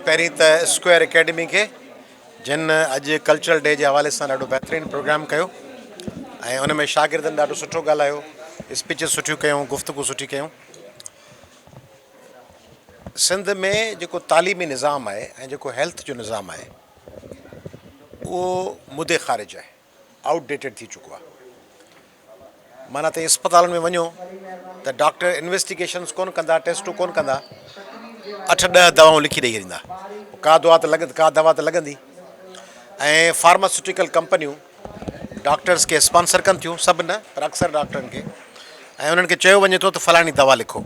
پهرين ته square academy کي جن اڄ ڪلچرل ڊي جي حوالي سان ڏاڍو بهترين پروگرام ڪيو ۽ ان ۾ شاگردن ڏاڍو سٺو ڳالهايو اسپيچز سٺيون ڪيون گفتگو سٺي ڪيون سنڌ ۾ جيڪو تعليمي نظام آهي ۽ جيڪو هيلٿ جو نظام آهي اهو مدي خارج آهي آئوٽ ڊيٽيڊ ٿي چڪو آهي معنيٰ ته اسپتالن ۾ وڃو ته ڊاڪٽر انويسٽيگيشنس ڪون ڪندا ٽيسٽون ڪون ڪندا اٺ ڏهه دوائون لکي ڏئي ڇڏيندا ڪا دعا ته لڳ ڪا دوا ته لڳندي ۽ فارماسيوٽيڪل ڪمپنيون ڊاڪٽرس کي اسپانسر ڪن ٿيون سڀ نه پر اڪثر ڊاڪٽرن کي ۽ انهن کي چيو وڃي ٿو ته فلاڻي دوا لکو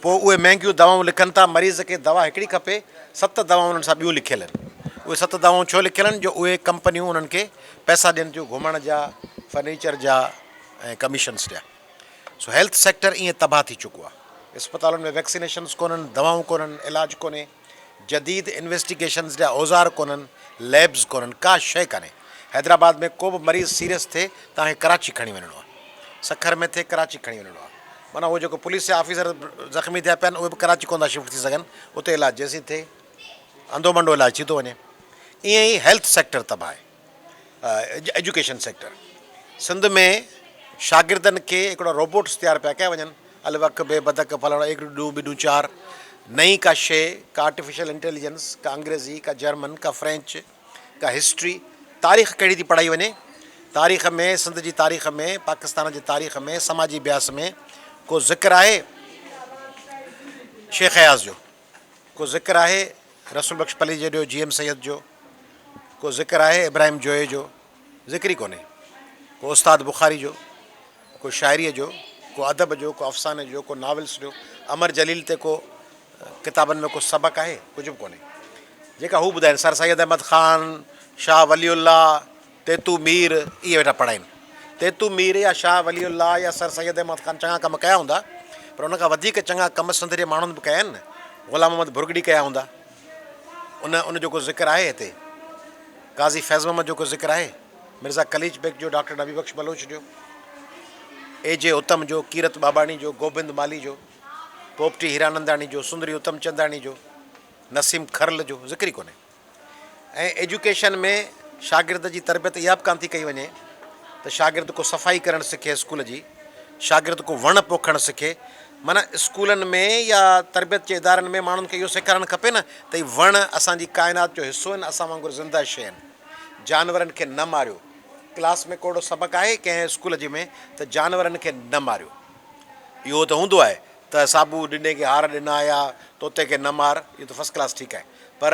پوء اهي مهنگيون دوائون لکن ٿا، مريض کي دوا هڪڙي کپي، ست دوائون انهن سان ٻيون لکيل آهن. اهي ست دوائون ڇو لکيل آهن جو اهي ڪمپنيون انهن کي پئسا ڏين ٿيون گهمڻ جا، فرنيچر جا ۽ ڪميشنس جا. سو هيلٿ سيڪٽر ائين تباهه ٿي چڪو آهي. اسپتالن ۾ ويڪسينيشنس ڪونهن، دوائون ڪونهن، علاج ڪونهي، جديد انويسٽيگيشنس جا اوزار ڪونهن، ليبز ڪونهن، ڪا شيء ڪانهي. حيدرآباد ۾ ڪو به مريض سيريس ٿئي توهان کي ڪراچي کڻي وڃڻو آهي. سکر ۾ ٿئي ڪراچي کڻي وڃڻو آهي. معنيٰ اهي جيڪو پوليس جا آفيسر زخمي ٿيا پيا آهن اهي به ڪراچي ڪونه ٿا شفٽ ٿي سگهن اتي علاج جيسين ٿئي انڌو منڊو علاج ٿي ٿو وڃي ائين ئي هيلٿ سيڪٽر تباهه آهي ايجوڪيشن سيڪٽر سنڌ ۾ شاگردن کي هڪڙو روبوٽس تيار پيا ڪيا وڃن الف اک بي بدڪ فلاڻو هڪ ڏون ٻه ڏون چار نئين ڪا شي ڪا آرٽيفيشل انٽيليجنس ڪا انگريزي ڪا جرمن ڪا فرينچ ڪا هسٽري، تاريخ ڪهڙي ٿي پڙهائي وڃي؟ تاريخ ۾ سنڌ جي تاريخ ۾ پاڪستان جي تاريخ ۾ سماجي اڀياس ۾ ڪو ذڪر آهي شيخ اياز جو؟ ڪو ذڪر آهي رسول بخش پليجي جو، جي ايم سيد جو؟ ڪو ذڪر آهي ابراهيم جويي جو؟ ذڪر ئي ڪونهي. ڪو استاد بخاري جو، ڪو شاعريء جو، ڪو ادب جو، ڪو افساني جو، ڪو ناولس جو، امر جليل تي ڪو ڪتابن ۾ ڪو سبق آهي؟ ڪجهه به ڪونهي. جيڪا هو ٻڌائين سر سيد احمد خان، شاهه ولي الله، تيتو مير اهي ويٺا پڙهائين. تيتو مير يا شاهه ولي الله يا سر سيد احمد خان چڱا ڪم ڪيا هوندا پر ان کان وڌيڪ چڱا ڪم سنڌ جي ماڻهن به ڪيا آهن نه. غلام محمد ڀرڳڙي ڪيا هوندا. ان ان جو ڪو ذڪر آهي هتي؟ قاضي فيض محمد جو ڪو ذڪر آهي؟ مرزا قليچ بيگ جو، ڊاڪٽر نبي بخش بلوچ جو، اي جي اتم جو، ڪيرت ٻاٻاڻي جو، گوبند مالهي جو، پوپٽي هيراننداڻي جو، سندري اتم چنداڻي جو، نسيم کرل جو ذڪر ئي ڪونهي ۽ ايجوڪيشن ۾ شاگرد جي تربيت اها به ڪانه ٿي ڪئي وڃي ته شاگرد ڪو صفائي ڪرڻ سکي اسڪول جي، شاگرد ڪو وڻ پوکڻ سکي، معنيٰ اسڪولن ۾ يا تربيت جي ادارن ۾ ماڻهن کي اهو سيکارڻ کپي نه ته هي وڻ اسان جي ڪائنات جو حصو آهن، اسان وانگر زنده شيء آهن، جانورن کي نه ماريو، ڪلاس ۾ ڪو اهڙو سبق آهي ڪنهن اسڪول جي ۾ ته جانورن کي نه ماريو، اهو ته هوندو آهي ته صابو ڏني کي هار ڏنا يا طوطي کي نه مار، اهو ته فرسٽ ڪلاس ٺيڪ آهي پر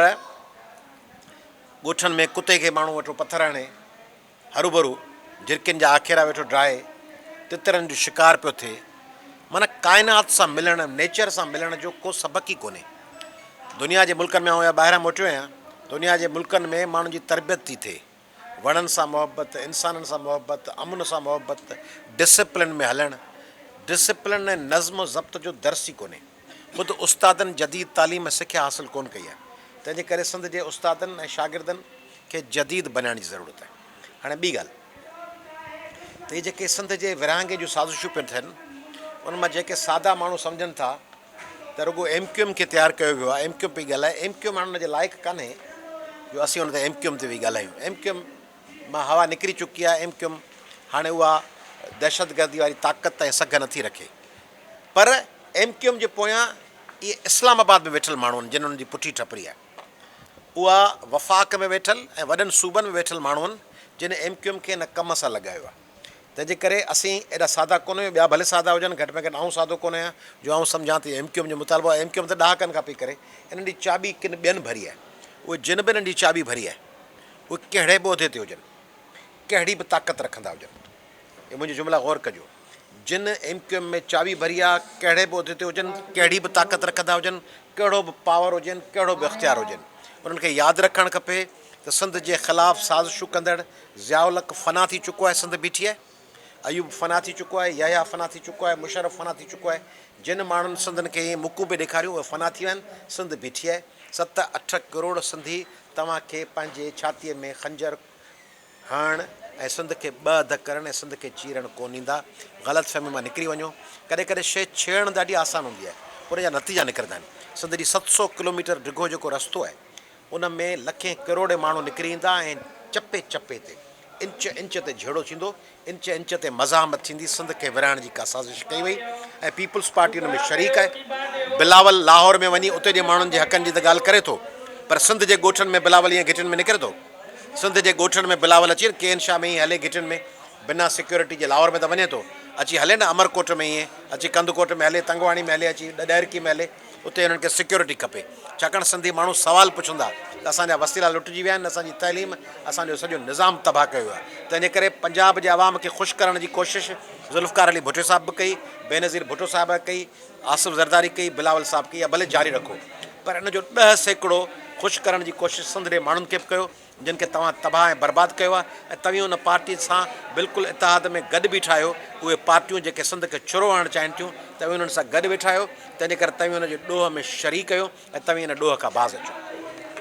ڳوٺن ۾ ڪتي کي ماڻهو ويٺو پٿر هڻي، هروڀرو جهرڪين جا آکيرا ويٺو ڊاهي، تترن جو شڪار پيو ٿئي. معنيٰ ڪائنات سان ملڻ، نيچر سان ملڻ جو ڪو سبق ئي ڪونهي. دنيا جي ملڪن ۾ آئون يا ٻاهران موٽيو آهيان، دنيا جي ملڪن ۾ ماڻهن جي تربيت ٿي ٿئي. وڻن سان محبت، انسانن سان محبت، امن سان محبت، ڊسپلن ۾ هلڻ، ڊسپلن ۽ نظم و ضبط جو درس ئي ڪونهي. خود استادن جديد تعليم ۽ سکيا حاصل ڪونه ڪئي آهي. تنهن جي ڪري سنڌ جي استادن ۽ شاگردن کي جديد بنائڻ جي ضرورت آهي. هاڻي ٻي ڳالهه ته هي جيڪي سنڌ جي ورهاڱي جون سازشون پيون ٿين، ان مان جيڪي سادا ماڻهو سمجهن ٿا ته رڳو ايم ڪيو ايم کي تيار ڪيو ويو آهي، ايم ڪيو ايم پئي ڳالهائي، ايم ڪيو ايم هاڻي ان جي لائق ڪانهي جو اسين ان تي ايم ڪيو ايم تي ويهي ڳالهايون. ايم ڪيو ايم مان هوا نڪري چڪي آهي، ايم ڪيو ايم هاڻي اها دهشتگردي واري طاقت ۽ سگهه نٿي رکي. پر ايم ڪيو ايم جي پويان اهي اسلام آباد ۾ ويٺل ماڻهو آهن جن انهن جي پٺي ٺپري آهي. اها وفاق ۾ ويٺل ۽ وڏن صوبن ۾ ويٺل ماڻهو آهن جن ايم ڪيو ايم کي ان ڪم سان لڳايو آهي. تنهن جي ڪري اسين ايڏا سادا ڪونه آهيون، ٻيا ڀلي سادا هجن، گهٽ ۾ گهٽ آئون سادو ڪونه آهيان جو آئون سمجهان ته ايم ڪيو ايم جو مطالبو آهي. ايم ڪيو ايم ته ڏهاڪن کان پئي ڪري. انهن جي چاٻي ڪن ٻين ڀري آهي. اهي جن به انهن جي چاٻي ڀري آهي، اهي ڪهڙي به عهدي تي هجن، ڪهڙي به طاقت رکندا هجن. اهي منهنجا جملا غور ڪجو. جن ايم ڪيو ايم ۾ چاٻي ڀري آ، ڪهڙي به عهدي تي هجن، ڪهڙي به طاقت رکندا هجن، ڪهڙو به پاور هجين، ڪهڙو به اختيار هجين، انهن کي ياد رکڻ کپي ته سنڌ جي خلاف سازشون ڪندڙ ضياء الحق فنا ٿي چڪو آهي، سنڌ بيٺي آهي، ايوب فنا ٿي چڪو آهي، يحيٰ فنا ٿي چڪو آهي، مشرف فنا ٿي چڪو آهي، جن ماڻهن سنڌين کي ائين مڪون پئي ڏيکاريون اهي فنا ٿي ويا آهن، سنڌ بيٺي آهي، ست اٺ ڪروڙ سنڌي توهان کي پنهنجي ڇاتيء ۾ خنجر هڻڻ ۽ سنڌ کي ٻه اڌ ڪرڻ ۽ سنڌ کي چيرڻ ڪونه ڏيندا. غلط فهمي مان نڪري وڃو. ڪڏهن ڪڏهن شيء ڇيڙڻ ڏاڍي آسان هوندي آهي پر ان جا نتيجا نڪرندا آهن. سنڌ جي 700 ڪلوميٽر ڊگهو جيڪو رستو آهي ان ۾ لکين ڪروڙين ماڻهو نڪري ايندا ۽ چپي چپي تي انچ انچ تي جهيڙو ٿيندو، انچ انچ تي مزاحمت ٿيندي، سنڌ کي ورهائڻ جي ڪا سازش ڪئي وئي ۽ پيپلز پارٽي ان ۾ شريڪ آهي. بلاول لاهور ۾ وڃي اتي جي ماڻهن جي حقن جي ته ڳالهه ڪري ٿو پر سنڌ جي ڳوٺن ۾ بلاول ائين گهٽين ۾ نڪري ٿو؟ سنڌ جي ڳوٺن ۾ بلاول اچي ڪي اين شاهه ۾ ائين هلي گهٽين ۾ بنا سيڪيورٽي جي لاهور ۾ ته وڃي ٿو اچي هلي نه امرڪوٽ ۾ ائين اچي ڪنڌڪوٽ ۾ هلي تنگواڻي ۾ هلي اچي ڏهرڪي ۾ هلي اتي هنن کي سيڪيورٽي کپي ڇاڪاڻ سنڌي ماڻهو سوال پڇندا ته اسان جا وسيلا لٽجي ويا آهن اسان جي تعليم اسان جو سڄو نظام تباهه ڪيو ويو آهي تنهن جي ڪري پنجاب جي عوام کي خوش ڪرڻ جي ڪوشش ذوالفقار علي ڀٽو صاحب به ڪئي بينظير ڀٽو صاحب ڪئي آصف زرداري ڪئي بلاول صاحب ڪئي اها ڀلي جاري رکو پر ان جو 10% خوش ڪرڻ جي ڪوشش سنڌ جي ماڻهن کي به ڪيو جن کي توهان تباهه ۽ برباد ڪيو آهي ۽ توهين ان پارٽي سان بلڪل اتحاد ۾ گڏ بيٺا آهيو، اهي پارٽيون جيڪي سنڌ کي ڇرو هڻڻ چاهين ٿيون، توهين انهن سان گڏ ويٺا آهيو، تنهنجي ڪري توهين ان جي ڏوهه ۾ شريڪ آهيو ۽ توهين ان ڏوهه کان باز اچو.